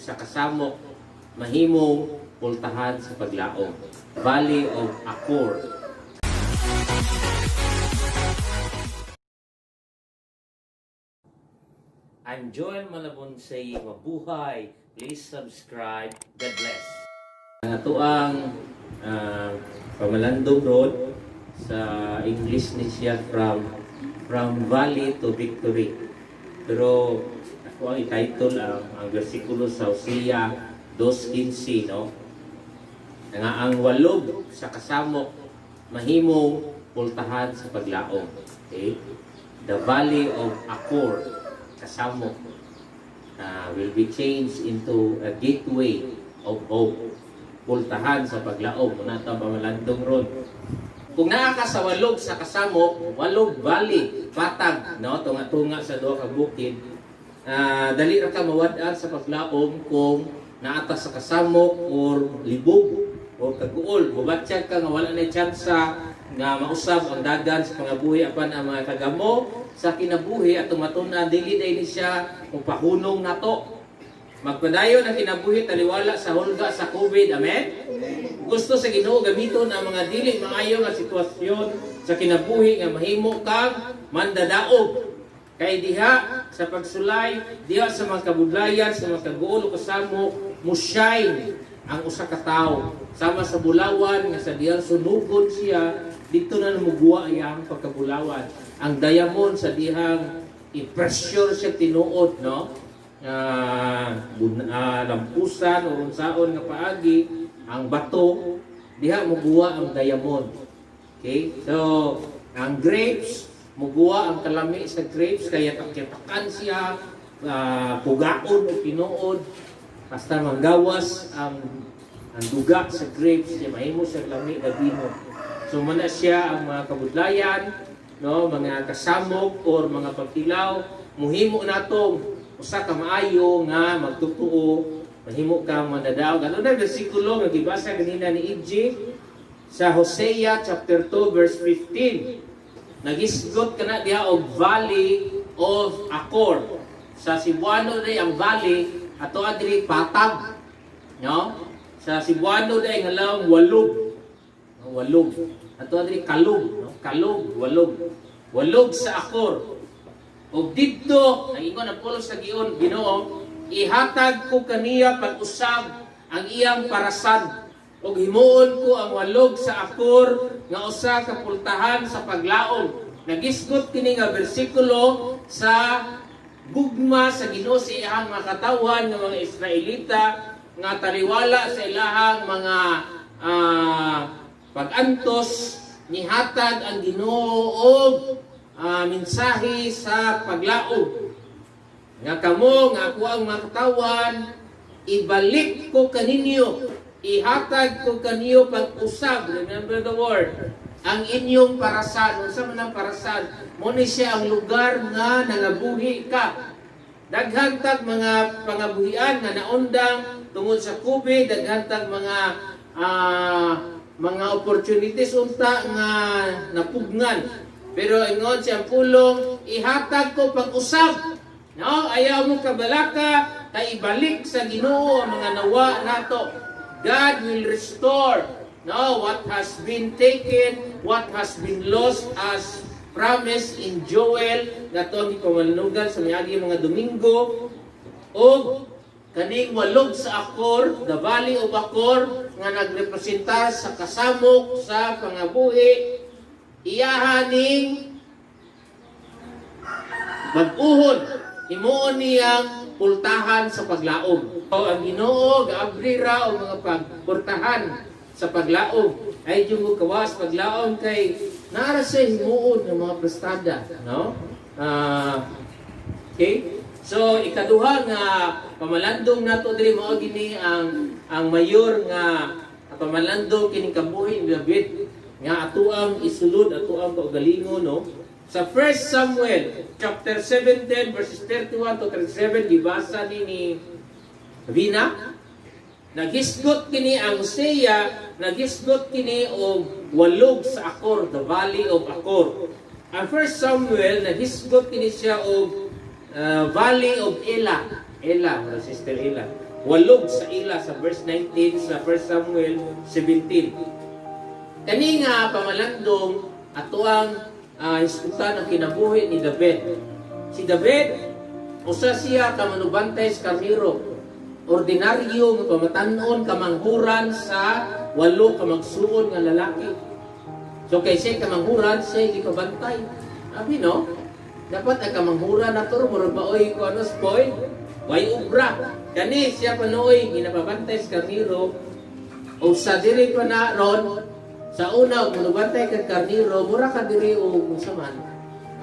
sa kasamok mahimong pultahan sa paglaom. Valley of Achor. I'm Joel Malabon saying mabuhay. Please subscribe. God bless. Ang atoang pamalandong road sa English ni siya from Valley to Victory. Pero ako ang i-title ang bersikulo sa Hosea 2:15, no? Nga ang walog sa kasamok mahimong pultahan sa paglaom. Okay? The Valley of Achor, kasamok, will be changed into a gateway of hope. Pultahan sa paglaom. Muna ito ang pamalandong ron. Kung naa ka sa walog sa kasamok, walog valley, patag, no, tunga-tunga sa duha ka bukid, dali ra ka mawad-an sa paglaom kung naa ta sa kasamok or libog o kaguol. Mubatyag ka nga wala na tsansa nga mausab ang dagan sa pangabuhi, apan ang mga kagamo sa kinabuhi at matun-an, dili day ni siya kung pahunong nato. Magpadayon ang kinabuhi taliwala sa hulga sa COVID. Amen? Gusto sa Ginoo gamiton ang mga dili maayo nga sitwasyon sa kinabuhi nga mahimo kang mandadaog. Kay diha sa pagsulay, diha sa mga kabudlayan, sa mga kaguol o kasamok, mo shine ang usa ka tawo. Sama sa bulawan nga sa dihang sunugon siya, dito na muguwa ang pagkabulawan. Ang diamond, sa dihang i-pressure siya tinuod, no? Lampusan o unsaon nga paagi ang bato, diha muguwa ang diamond. Okay? So, ang grapes, muguwa ang kalami sa grapes kaya takan siya, pugaon o tinuod basta manggawas ang duga sa grapes siya, mahimo siya lami nga bino. So muna siya ang mga kabudlayan, no, mga kasamok or mga pagtilaw, muhimo natong usa ka maayo nga magtutuo, mahimo kang mandadaog. Ano na bersikulo nga gibasa ganina ni EJ sa Hosea chapter 2 verse 15? Nagisgot kana diha og Valley of Achor. Sa Cebuano day ang valley, ato adri patag. No? Sa Cebuano day nga lang walog. No, walog. Ato adri kalog, no? Kalog, walog. Walog sa Achor. Og didto, ingon ang pulos sa gion Ginoo, ihatag ko kaniya pag-usab ang iyang parasan ug himuon ko ang walog sa Achor nga usa ka pultahan sa paglaom. Nagisgot kini nga bersikulo sa gugma sa Ginoo sa iyang mga katawhan nga mga Israelita nga taliwala sa ilahang mga pag-antos, nihatag ang Ginoo og mensahe sa paglaom nga kamo nga ako ang mga katawan, ibalik ko kaninyo, ihatag ko kaniyo pag-usab, remember the word, ang inyong parasan. Unsa man ang parasan? Mo ni siya ang lugar nga nangabuhi ka. Daghan tag mga pangabuhian nga naundang tungod sa COVID, daghan tag mga opportunities unta nga napugngan. Pero ingon siyang pulong, ihatag ko pag-usab. No, ayaw mo kabalaka kay ibalik sa Ginoo ang mga nawa nato. God will restore, no, what has been taken, what has been lost, as promised in Joel nga to ang gipamalandungan sa miagi mga Domingo. Og kaning walog sa Achor, the Valley of Achor, nga nagrepresentar sa kasamok sa pangabuhi, iyaha ning bag-uhon, himuon niyang pultahan sa paglaom. O ang Ginoo gaabri ra og mga pagpultahan sa paglaom. Ay yung kawas paglaom kay nara sa himuon ng mga prestada, no? Okay? So ikaduha nga pamalandong nato diri, mao gini ang mayor nga pamalandong kining kabuhi ni David nga atuang isulod, atuang kaugalingon, no? Sa 1 Samuel chapter 17 verses 31 to 37, gibasa ni Vina. Nagisgot kini ang Hosea, nagisgot kini og walog sa Achor, the Valley of Achor. Ang 1 Samuel, nagisgot kini siya og Valley of Elah. Ela, o Sister Ela. Walog sa ila sa verse 19 sa 1 Samuel 17. Kani nga pamalandong, ato ang hisgutan ang kinabuhi ni David. Si David, usa siya ka manubantay sa karniro. Ordinaryo nga pamatan-on, kamanghuran sa walo ka magsuon nga lalaki. So kay siya kamanghuran, siya gipabantay. Abi, no? Dapat ang kamanghuran nato murag maoy ko ano, spoil. Way ubra. Kani siya panuoy ginapabantay sa karniro o sa diri pa na ron sa una og manubantay kag karniro, mura ka diri og unsa man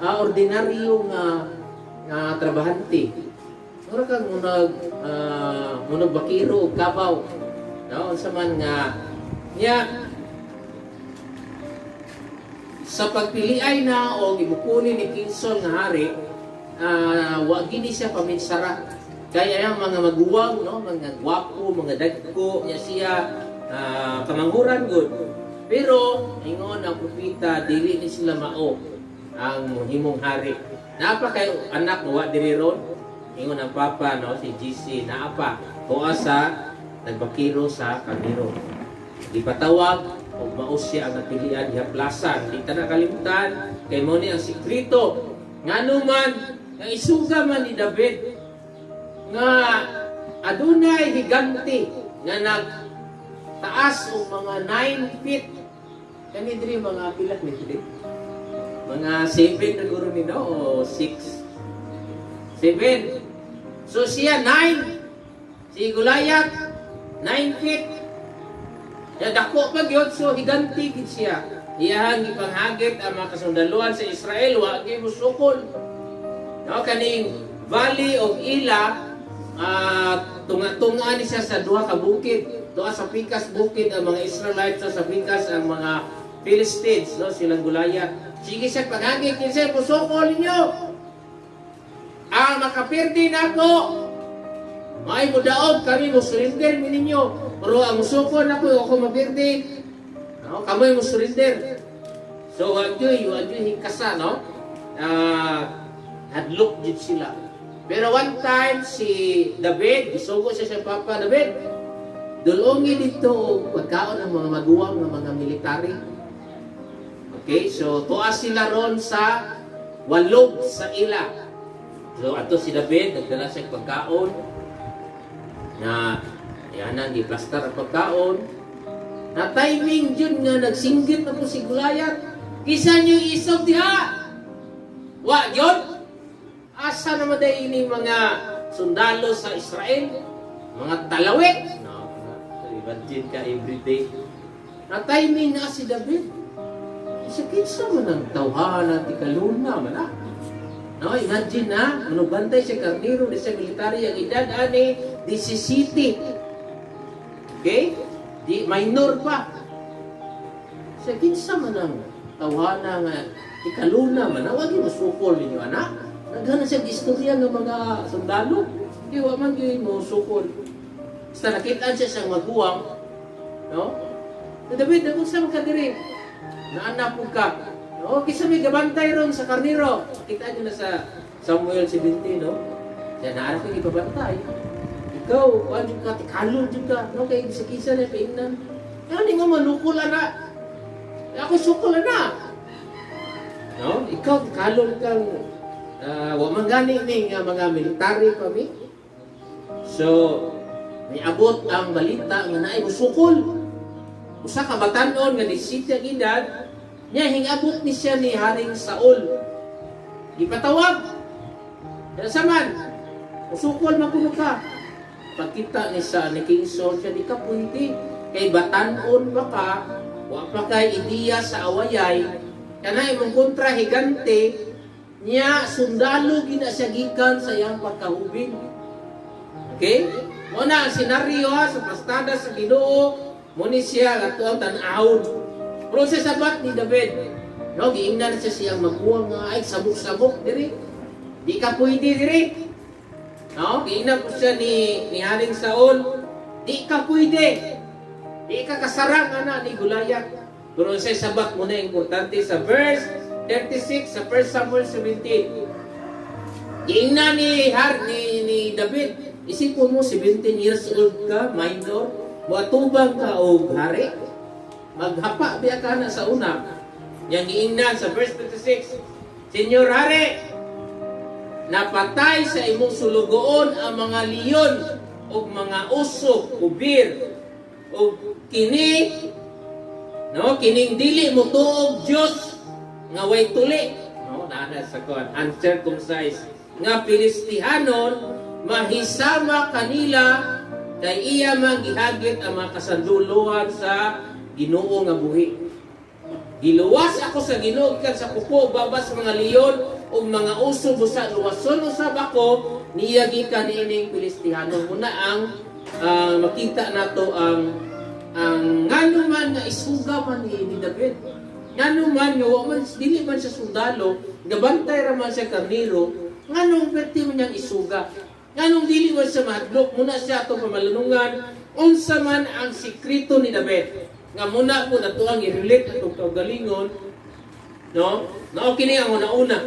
ordinaryo nga nga trabahante. Mura kag munag bakiro og kabaw. No, unsa man nga niya sa pagpiliay na o gibukuni ni King Saul nga hari, wa gini siya paminsara. Kaya ang mga maguwang, no, mga gwapo, mga dagko, niya siya kamanghuran gud. Pero ingon ang propeta, dili ni sila mao ang himong hari. Naa pa kay anak wa diri ron. Ingon ang papa, no, si GC, naa pa tuwa sa nagbakiro sa karniro. Gipatawag og mao siya ang napilian, gihaplasan. Di ta na kalimutan kay mo ni ang sekreto ngano man nga isuga man ni David nga adunay higante nga nag taas og mga 9 feet. Kani diri, mga pila ni diri, mga 7 siguro ni, no, o 6, 7. So siya 9, si Goliath 9 feet. Ya, dako pa gyud, so higante gid siya. Iyahang gipanghagit ang mga kasundaluan sa Israel, wa gyud mosukol. No, kaning Valley of Elah, tunga-tunga ni siya sa duha ka bukid. Duha sa pikas bukid ang mga Israelites, sa pikas ang mga Philistines, no, silang Goliath. Sige siya panghagit, kinsa musukol ninyo? Ang makapirdi nako, may mudaog kami, mo surrender mi ninyo. Pero ang musukol nako, ako mapirdi. No, kamoy mo surrender. So wa jud hikasa, no? Hadlok jud sila. Pero one time si David, gisugo siya sa papa, "David, dulongi dito og pagkaon ang mga maguwang nga mga military." Okay, so tuas sila ron sa walog sa ila. So ato si David, nagdala siya pagkaon na yan ang giplastar ang pagkaon. Na timing yun nga nagsinggit na po si Goliath. "Kinsa niyo isog diha? Wa yun? Asa naman dahil ini mga sundalo sa Israel? Mga talawit?" No, imagine ka everyday. Na timing na si David. Isa, "Kinsa man ang tawhana, tikaluna man ah?" No, imagine na, manubantay siya karniro di sa military, ang edad ani 17. Okay? Di minor pa. Sa, "Kinsa man ang tawhana nga tikaluna man, wag mo sukol ninyo anak?" Nagana siya istorya ng mga sundalo. Di wa man gyud mo sukol. Basta nakita siya siyang maguwang, no? "So, David, kung sa ka diri? Naana po ka. No, kinsa may gabantay ron sa karniro?" Kita niyo na sa Samuel 17, no? Siya, "Naana ko ipabantay. Ikaw, kuan jud ka, tikalon jud ka, no? Kay sa kisa na paingnan. Ano nga manukol ana? Ako sukol ana. No? Ikaw tikalon kang wa man gani ni nga mga military pa mi." So, may abot ang balita nga naay musukol. Usa ka batan-on nga 17 ang edad, niya hingabot ni siya ni Haring Saul. Gipatawag. Kaya saman, "Usukol man kuno ka." Pagkita ni sa ni King Saul siya, "Di ka pwede. Kay batan-on pa ka, wa pa kay ideya sa awayay, kana imong kontra higante, niya sundalo gina siya gikan sa iyang pagkahubin." Okay? Mo na ang senaryo ha, sa pastada sa Ginoo, mo ni siya ato ang tan-awon. Pero sa sabat ni David, no, giingnan siya siyang maguwang nga ay sabok-sabok diri. "Di ka pwede diri." No, giingnan po siya ni Haring Saul, "Di ka pwede. Di ka kasarang ana ni Goliath." Pero sa sabat mo na importante sa verse 36 sa 1 Samuel 17. Giingnan ni Har ni, ni David, Isipon mo, 17 years old ka, minor, moatubang ka og hari. Maghapa biya ka na sa una. Yang giingnan sa verse 26, "Senyor Hari, napatay sa imong sulugoon ang mga leon ug mga uso, bear, ug kini, no, kining dili mo tuog Dios nga way tuli, no, naa na sa kon uncircumcised nga Filistihanon mahisama kanila kay iya man gihagit ang mga kasanduluhan sa Ginoo nga buhi. Giluwas ako sa Ginoo gikan sa kuko, baba sa mga leon ug mga uso. Busa luwason usab ako niya gikan niining Filistihanon." Muna ang makita nato ang ngano man nga isuga man ni David. Ngano man nga wa man, dili man siya sundalo, gabantay ra man siya karniro, nganong perti man niyang isuga? Nganong dili man siya mahadlok? Muna siya atong pamalanungan, unsa man ang sikreto ni David? Nga muna po nato ang i-relate atong kaugalingon, no? Mao kini ang una-una.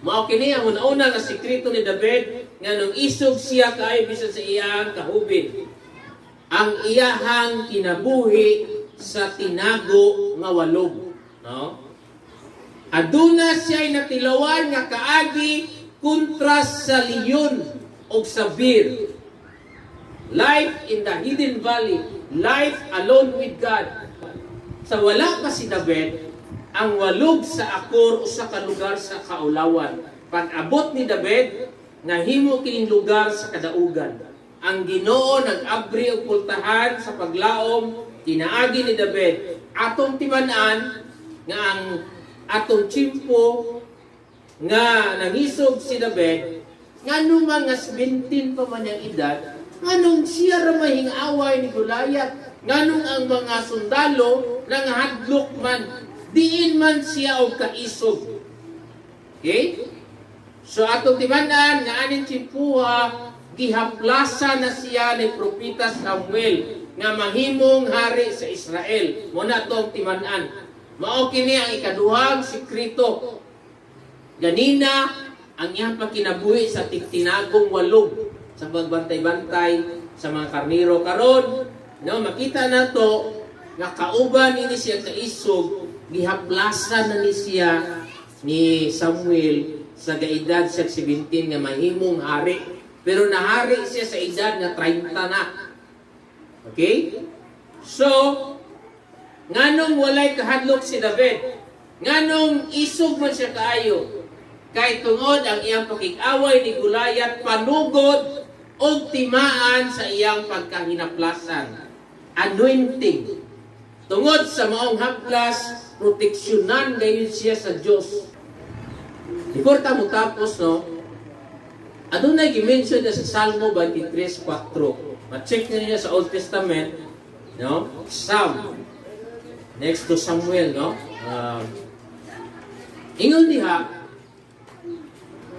Mao kini ang una-una nga sikreto ni David nga nung isog siya kaayo bisan sa iyang kahubin. Ang iyahang kinabuhi sa tinago nga walog, no? Aduna siya natilawan nga kaagi kontra sa leon o sa bear. Life in the hidden valley, life alone with God. Sa wala pa si David, ang walog sa Akor usa ka lugar sa kaulawan. Pag-abot ni David, nahimo kining lugar sa kadaugan. Ang Ginoo nag-abri og pultahan sa paglaom kinaagi ni David. Atong timan-an nga ang atong tiyempo nga nangisog si David, ngano man nga 17 pa man niyang edad, nganong siya ra mahing-away ni Goliath, nganong ang mga sundalo nangahadlok man, diin man siya og kaisog? Okay? So atong timan-an nga aning tiyempoha, gihaplasa na siya ni Propeta Samuel nga mahimong hari sa Israel. Muna atong timan-an. Mao kini ang ikaduhang sikreto. Ganina ang iyang pagkinabuhi sa tinagong walog sa pagbantay-bantay sa mga karniro. Karon, no, makita nato nga kauban ini siya kaisog, gihaplasan na ni siya ni Samuel sa gaedad siya 17 nga mahimong hari. Pero nahari siya sa edad nga 30 na. Okay? So, nganong walay kahadlok si David? Nganong isog man siya kaayo? Kay tungod ang iyang pakig-away ni Goliath panugod og timaan sa iyang pagkahinaplasan. Anointing. Tungod sa maong haplas, proteksyonan gayon siya sa Dios. Before ta mo tapos, no, adunay gi-mention na sa Salmo 23:4. Ma-check niyo sa Old Testament, no? Psalm. Next to Samuel, no? Ingon diha,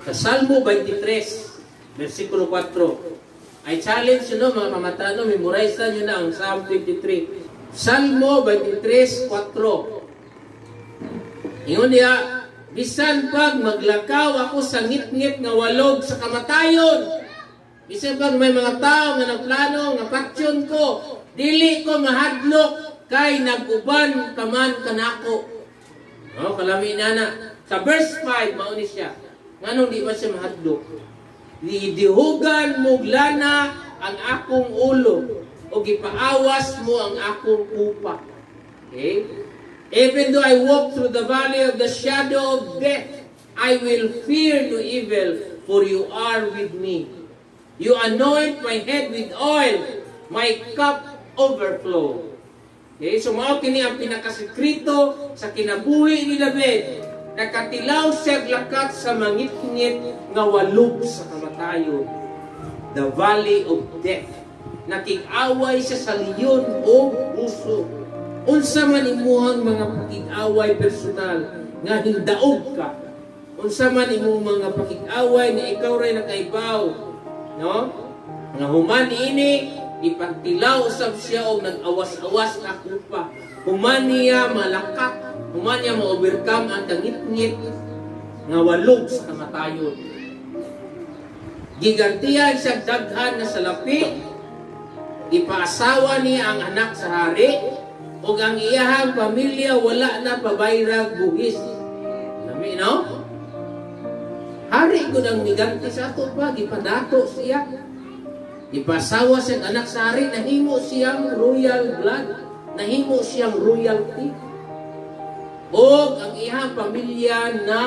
sa Salmo 23, versikulo 4. I challenge you, no, mga kamatano, memorize na nyo na ang Psalm 23. Salmo 23:4. Ingon diha, "Bisan pag maglakaw ako sa ngitngit nga walog sa kamatayon, bisan pag may mga tao nga nagplano nga patyon ko, dili ko mahadlok kay nag-uban ka man kanako." No, kalami na na. Sa verse 5, mao ni siya. Nganong di ba siya mahadlok? "Gidihugan mo lana ang akong ulo o gipaawas mo ang akong kupa." Okay? "Even though I walk through the valley of the shadow of death, I will fear no evil, for you are with me. You anoint my head with oil, my cup overflow." Okay, so mao kini ang pinakasekreto sa kinabuhi ni David. Nakatilaw siya lakat sa mangitngit nga walog sa kamatayon. The valley of death. Nakig-away siya sa leon o uso. Unsa man imuhang mga pakig-away personal nga hindaog ka? Unsa man imong mga pakig-away nga ikaw ray nakaibaw, no? Nga human ini ipagtilaw usab siya og nag-awas-awas nga kupa. Human niya malakat, human niya ma-overcome ang kangitngit nga walog sa kamatayon. Gigantihan siya daghan nga salapi, ipaasawa niya ang anak sa hari, ug ang iyahang pamilya wala na pabayrag buhis. Lami, no? Hari gud ang miganti sa ato pa, gipadato siya. Ipasawa siyang anak sa hari, nahimo siyang royal blood, nahimo siyang royalty. O ang iyang pamilya na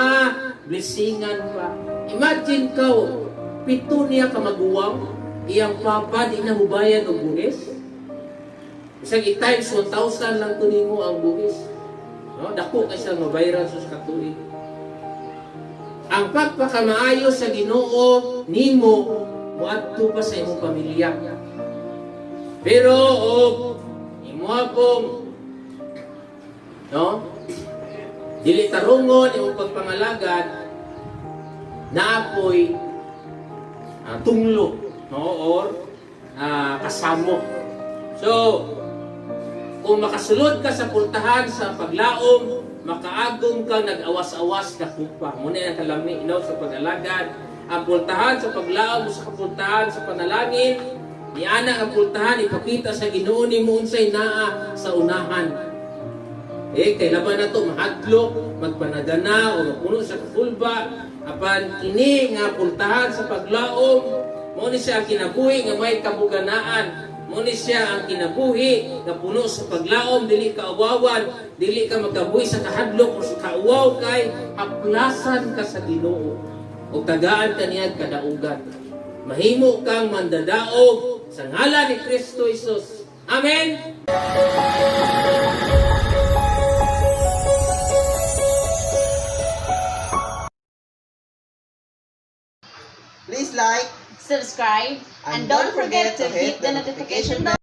blessingan pa. Imagine ka, pito niya ka maguwang, iyang papa di na mubayad og buhis. Bisag i-times 1,000 lang to nimo ang buhis. No? Dako kay siya mabayaran sa katuig. Ang pagpakamaayo sa Ginoo nimo moadto pa sa imong pamilya. Pero og imo pong, no, dili tarungon imong pagpangalagad, naapoy tunglo, no, or kasamo. So, kung makasulod ka sa pultahan sa paglaom, makaagom ka nag-awas-awas ka kupa. Muna ang kalami, no, sa pag-alagad. Ang pultahan sa paglaom sa kapultahan sa panalangin, niana ang pultahan ipakita sa Ginoo nimo unsay naa sa unahan. Eh, kay laban na to mahadlok, magpanagana o mapuno sa kakulba, apan kini nga pultahan sa paglaom, mao ni siya ang kinabuhi nga may kabuganaan. Mao ni siya ang kinabuhi nga puno sa paglaom, dili ka awawan, dili ka magkabuhi sa kahadlok o sa kauwaw kay haplasan ka sa Ginoo. Ug tagaan ka niya kadaugan. Mahimo kang mandadaog sa ngalan ni Kristo Jesus. Amen. Please like, subscribe, and don't forget to hit the notification bell.